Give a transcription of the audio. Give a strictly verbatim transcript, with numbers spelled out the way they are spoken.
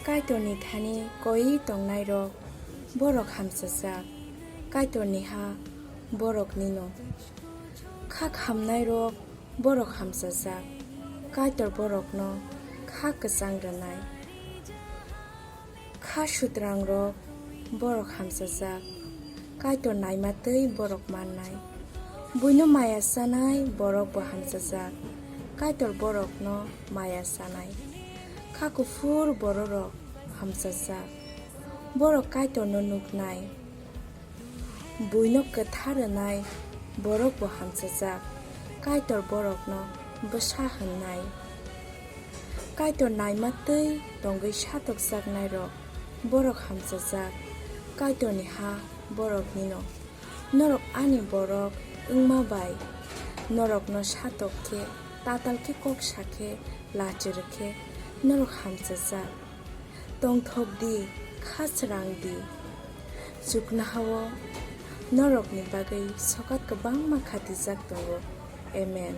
Kaitorni thani koi tongnairok, borok hamchajak, Kaitorni ha boroknino. Kha khamnairok, borok hamchajak, Kaitor borokno kha kwchang rwnai. Kha sutrangrok, borok hamchajak, Kaitor naima twi borok mannai. Buino maya chanai borok bo hamchajak, Kaitor borokno maya chanai. Kha kuphur bororok hamchajak, borok Kaitorno nuknai. Buino kwthar rwnai borok bo hamchajak, Kaitor borokno bwsa hwnnai. Kaitor naima twi tongwi satokjaknairok, borok hamchajak, Kaitorni ha boroknino. Norok ani borok wngma bai norokno satok khe, tatal khe kok sa khe, lachi rw khe norok hamchajak. Tongthok di, kha srang di. Chuknoha-o norokni bagwi sokat kwbangma khatijak tongo. Amen.